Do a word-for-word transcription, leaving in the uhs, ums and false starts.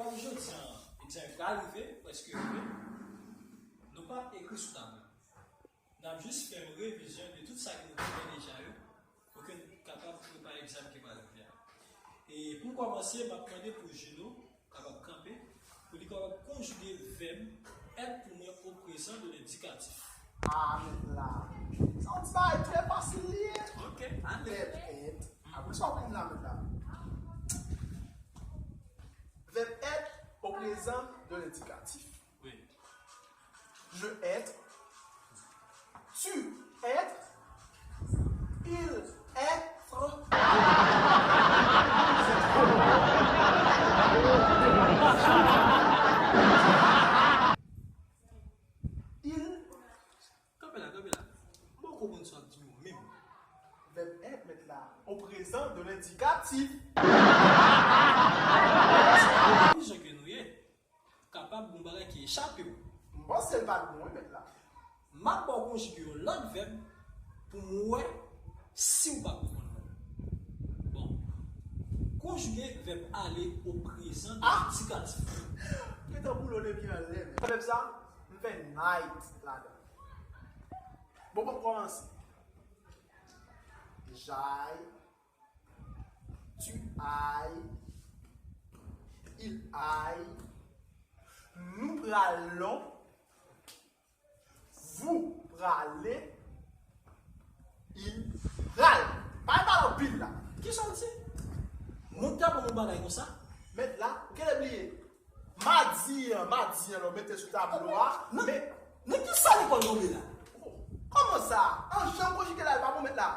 Kòm jodi an, egzanp pral rive, prèske rive, nou p ap ekri sou tablo. N ap jis fè yon revizyon de tout sa ke nou te fè deja yo, pou ke n kapab prepare egzanm ki pral rive a. E pou n kòmanse, m ap mande pou Juno kapab kanpe, pou li kapab konjige vèb èt pou mwen o prezan de lendikatif. Ah, mèt la. Sa yon ti bagay trè fasil li ye. Ok, ale. Vèb èt. Apre sa, w konn la, mèt la. Vèb èt o prezan de lendikatif. Wi. Je être. Tu être. Il être. Il. Kanpe la, kanpe la. M poko konn sa w ap di yo menm. Vèb èt, mèt la. O prezan de lendikatif. Ki jan ke nou ye? Kapab gen yon bagay ki echape w. M panse l pa t bon, wi, mèt la. M ap ba w konjige yon lòt vèb pou m wè si w pa konprann mwen. Bon. Konjige vèb ale o prezan de lendikatif. Gentan boule w depi anlè, men. Vèb sa, m fè night ladan. Bon, bon, kòmanse. J'aille. Tu ailles. Il aille. Nous pralons. Vous pralez. Il pral. Pa pale anpil la. Ki sa w di? Moun ta ban m yon bagay konsa? Mèt la, ou genlè bliye. Madi an, madi an, lè w mete sou tablo a, men. Nan ki sa lekòl nou ye la? Kòman sa? An jan konjige la, li pa bon mèt la.